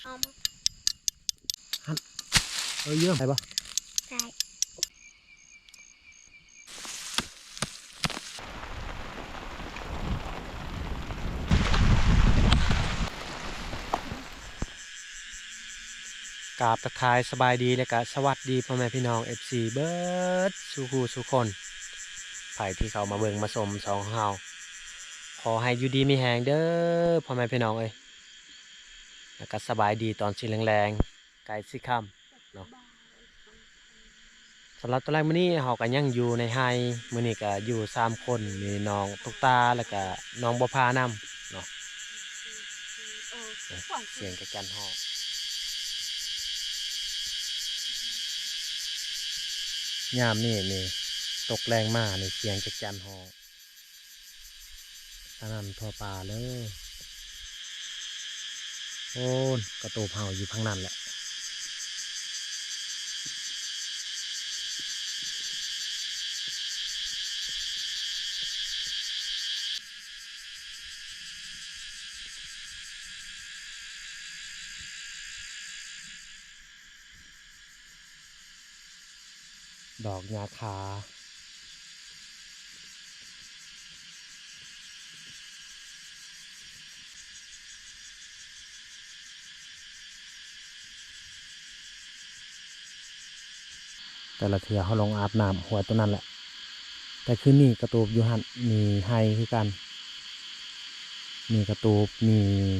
ຫັ້ນ ເອີ ເຍືມ ໄດ້ບໍ່? ໄດ້. ກາບທັກທາຍສະບາຍດີ ແລະກະສະຫວັດດີພໍ່ແມ່ພີ່ນ້ອງ ເອັຟຊີ ເບິດສູ່ຄູ່ສູ່ຄົນ ໃຜທີ່ເຂົ້າມາເບິ່ງມາຊົມຊ່ອງຂອງເຮົາ ຂໍໃຫ້ຢູ່ດີມີແຮງເດີພໍ່ແມ່ພີ່ນ້ອງເອີຍ ແລະກະສະບາຍດີຕອນຊິແລງໆ ໃກ້ຊິຄ່ຳເນາະ. ສຳລັບຕອນແລກມື້ນີ້ເຮົາກໍຍັງຢູ່ໃນໄຮ່ ມື້ນີ້ກໍຢູ່ສາມຄົນ ມີນ້ອງຕຸກຕາ ແລ້ວກໍນ້ອງບົວຜານຳເນາະ. ສຽງຈັກຈັ່ນຮ້ອງ ຍາມນີ້ນີ້ ຕົກແລງມານີ້ ສຽງຈັກຈັ່ນຮ້ອງ ສະໜັ່ນທົ່ວປ່າເລີຍ. ໂອ້ນ ກະຕູບເຮົາຢູ່ທາງນັ້ນແຫຼະ. ດອກຫຍ້າຄາ ແຕ່ລະເທື່ອເຮົາລົງອາບນ້ຳຫ້ວຍໂຕນັ້ນແຫຼະ. ແຕ່ຄືນນີ້ກະຕູບຢູ່ຫັ້ນ ມີໄຮ່ຄືກັນ ມີກະຕູບ ມີ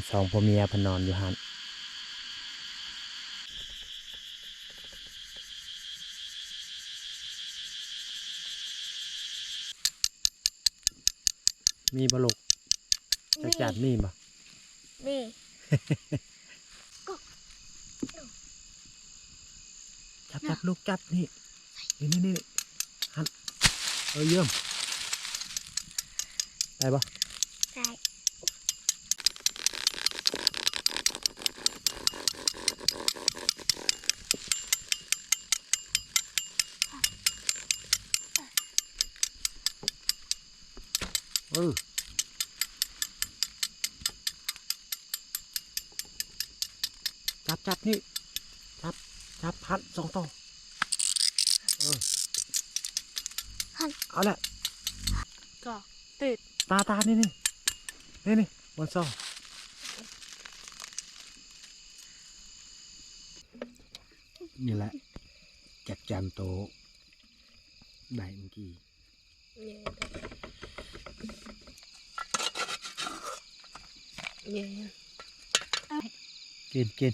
ສອງຜົວເມຍເພິ່ນນອນຢູ່ຫັ້ນ. ມີບໍ່ລູກ? ມີ. ຈັກຈັ່ນມີບໍ່? ມີ. ຈັບ ຈັບລູກ ຈັບ ນີ້ ນີ້ ນີ້ ຫັ້ນ ເອີ ເຢີມ ໄດ້ບໍ່? ໄດ້. ເອີ ຈັບ ຈັບ ນີ້ ຈັບ ຈັບ ຫັ້ນ ສອງໂຕ ເອີ ຫັ້ນ ເອົາແຫຼະ ກໍຕິດ ຕາ ຕາ ນີ້ ນີ້ ນີ້ ນີ້ ບ່ອນສອງ ນີ້ແຫຼະ ຈັກຈັ່ນໂຕໄດ້ມື້ກີ້. ເຢັນ ເຢັນ ເຢັນ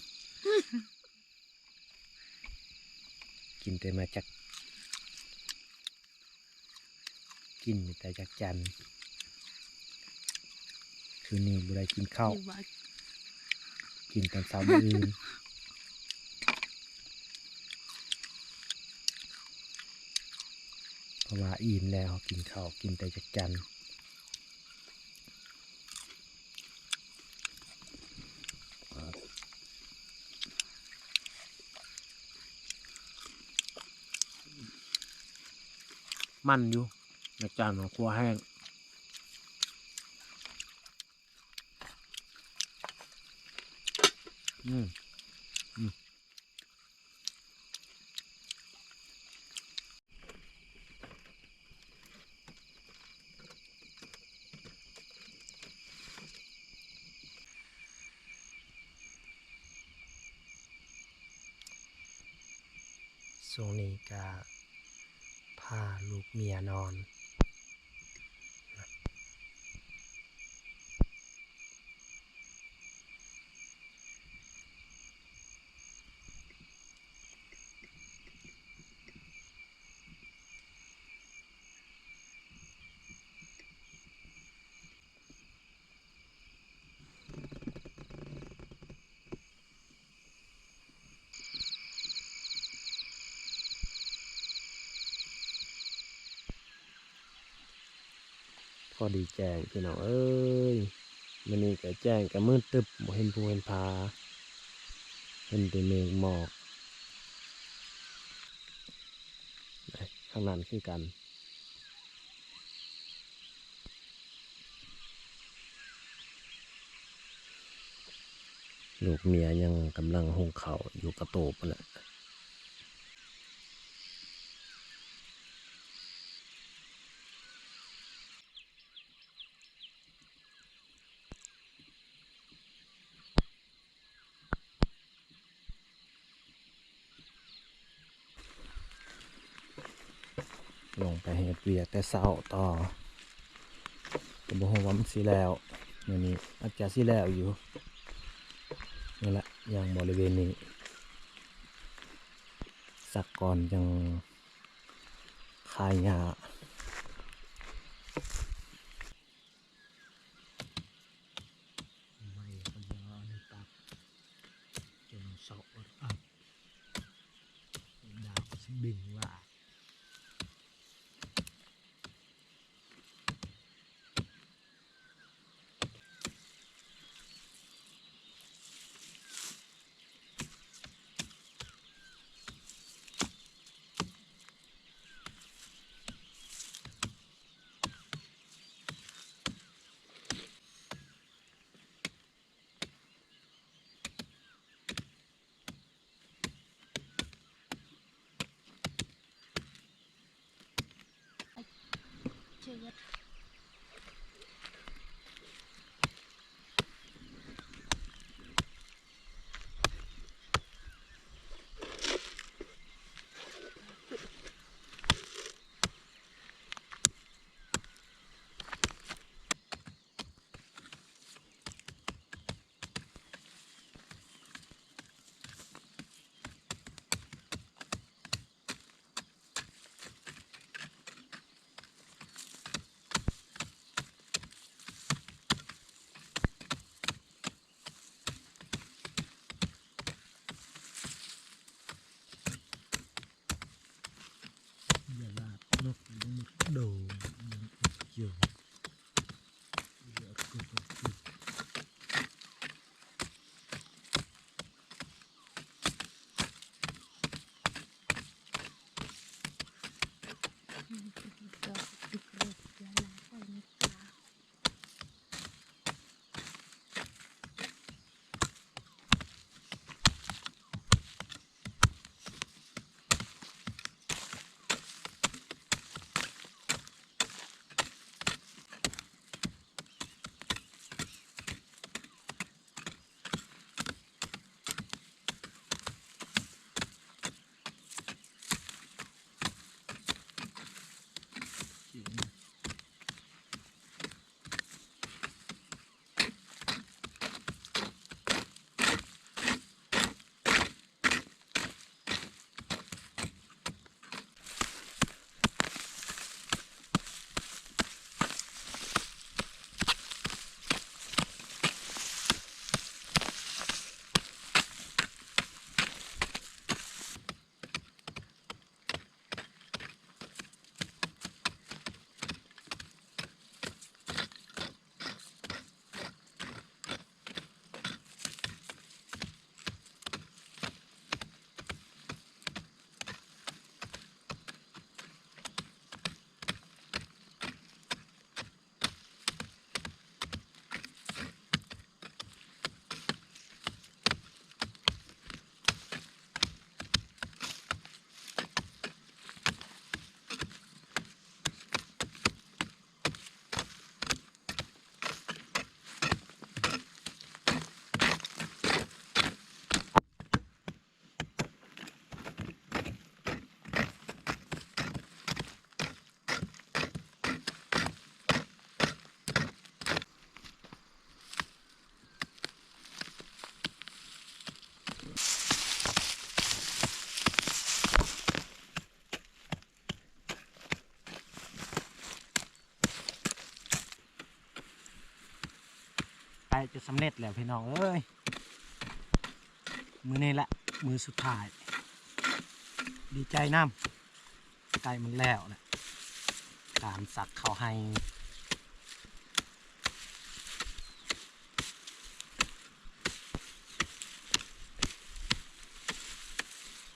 ກິນແຕ່ມາຈັກ ກິນແຕ່ຈັກຈັ່ນ ຄືນນີ້ບໍ່ໄດ້ກິນເຂົ້າ ກິນຕອນເຊົ້າມື້ອື່ນ ເພາະວ່າອີ່ມແລ້ວ ເຮົາກິນເຂົ້າ ກິນແຕ່ຈັກຈັ່ນ ມັນຢູ່ ຈັກຈັ່ນ ຂົ້ວແຫ້ງ ອືມ ອືມ. ຊ່ວງນີ້ກະພາລູກເມຍນອນ. ພໍດີແຈ້ງພີ່ນ້ອງເອີຍ ມື້ນີ້ກະແຈ້ງກະມືດຕຶບ ບໍ່ເຫັນພູເຫັນຜາ ເຫັນແຕ່ເມກໝອກ ທາງນັ້ນຄືກັນ. ລູກເມຍຍັງກຳລັງຫຸງເຂົ້າຢູ່ກະໂຕພຸ້ນແຫຼະ. ລົງໄປເຮັດວຽກແຕ່ເຊົ້າຕໍ່ ກໍບໍ່ຮູ້ວ່າມັນຊິແລ້ວ. ມື້ນີ້ອາດຈະຊິແລ້ວຢູ່ ນີ້ແຫຼະ ຢ່າງບໍລິເວນນີ້ ສັກກ່ອນຈັ່ງຄາຍຫຍ້າ. ໄມ້ກໍບໍ່ເອົາໃນຕັກ ຈົນເຊາະອັບ ດາວຊິບິງວ່າ. ຢ່າລາດເນາະ ມັນໂດນ ມັນເກີນ ຢ່າເກີນ.ໃກ້ຈະສຳເລັດແລ້ວພີ່ນ້ອງເອີຍ ມື້ນີ້ແຫຼະມື້ສຸດທ້າຍ ດີໃຈນຳ ໃກ້ມັນແລ້ວແຫຼະ ການສັກເຂົ້າໄຮ່.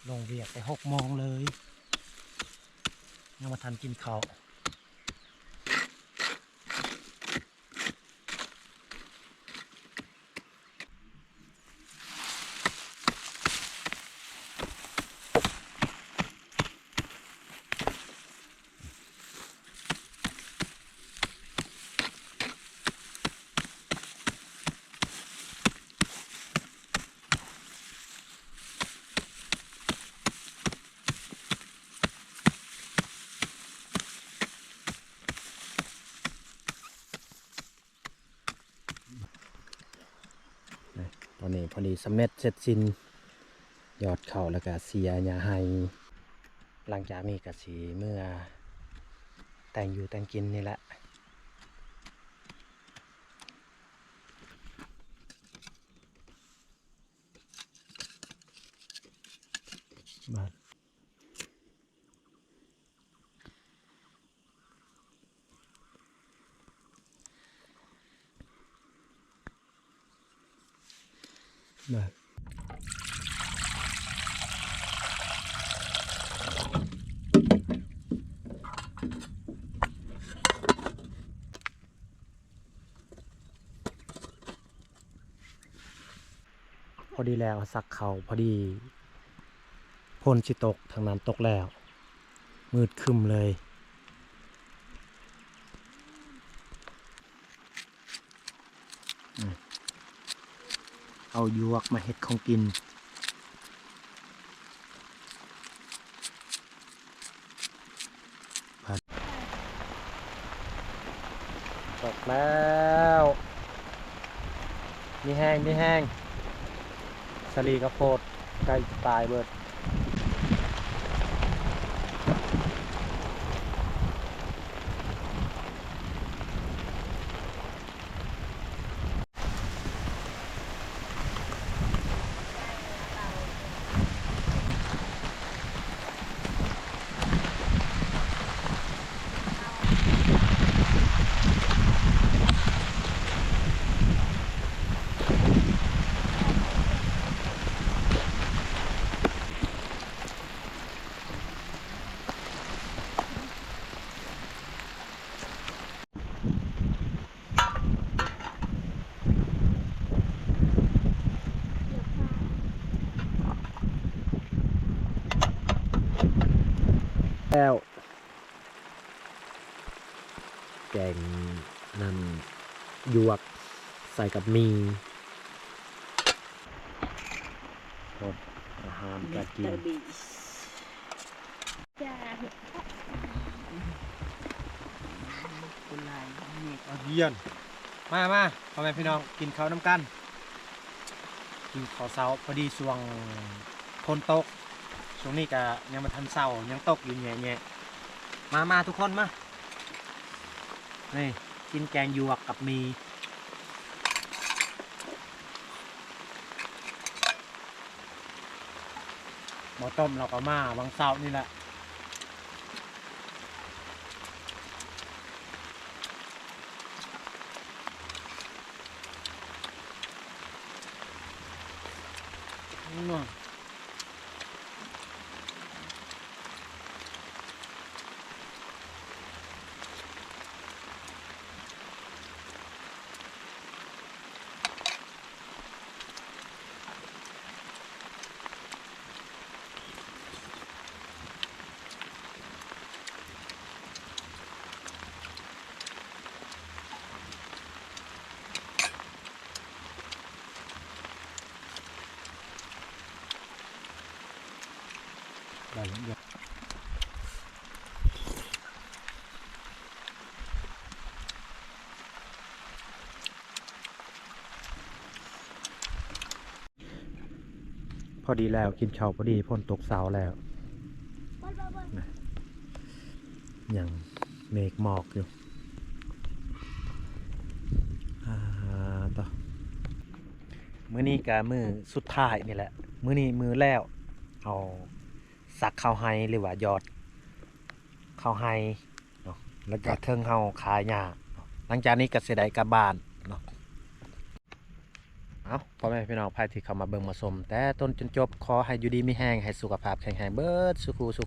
ລົງວຽກແຕ່ຫົກໂມງເລີຍ ຍັງບໍ່ທັນກິນເຂົ້າ. ຕອນນີ້ພໍດີສຳເລັດເສັດສິ້ນ ຢອດເຂົ້າ ແລ້ວກະເສຍຫຍ້າໄຮ່. ຫຼັງຈາກນີ້ກະຊິເມືອແຕ່ງຢູ່ແຕ່ງກິນນີ້ແຫຼະ. ພໍດີແລ້ວ ສັກເຂົ້າພໍດີ ຝົນຊິຕົກ ທາງນັ້ນຕົກແລ້ວ ມືດຄຶ້ມເລີຍ. ອືມ ເອົາຢວກມາເຮັດຂອງກິນ. ຕົກແລ້ວ ມີແຮງ ມີແຮງ. ສາລີກະໂພດໃກ້ຕາຍເບີດ. ແລ້ວ ແກງນ້ຳຢວກໃສ່ກັບໝີ່. ອາຫານການກິນ ອາວຽນ ມາ ມາ ພໍ່ແມ່ພີ່ນ້ອງ ກິນເຂົ້ານຳກັນ. ກິນເຂົ້າເຊົ້າ ພໍດີຊ່ວງຝົນຕົກ ຊ່ວງນີ້ກະຍັງບໍ່ທັນເຊົາ ຍັງຕົກຢູ່ແຍະໆ. ມາ ມາ ທຸກຄົນມາ. ນີ້ ກິນແກງຢວກກັບໝີ່. ໝໍຕົ້ມລາວກະມາຫວ່າງເຊົ້ານີ້ແຫຼະ. ພໍດີແລ້ວ ກິນເຂົ້າພໍດີ ຝົນຕົກເຊົາແລ້ວ. ຍັງເມກໝອກຢູ່. ອາ ຕໍ່ ມື້ນີ້ກະມື້ສຸດທ້າຍນີ້ແຫຼະ ມື້ນີ້ມື້ແລ້ວ. ເຮົາສັກເຂົ້າໄຮ່ ຫຼືວ່າຢອດເຂົ້າໄຮ່ເນາະ ແລ້ວກະເທິງເຮົາຄາຫຍ້າເນາະ. ຫຼັງຈາກນີ້ກະຊິໄດ້ກັບບ້ານເນາະ. ເອົ້າ ພໍ່ແມ່ພີ່ນ້ອງ ໃຜທີ່ເຂົ້າມາເບິ່ງມາຊົມແຕ່ຕົ້ນຈົນຈົບ ຂໍໃຫ້ຢູ່ດີມີແຮງ ໃຫ້ສຸຂະພາບແຂງແຮງເບິດສູ່ຜູ້ສູ່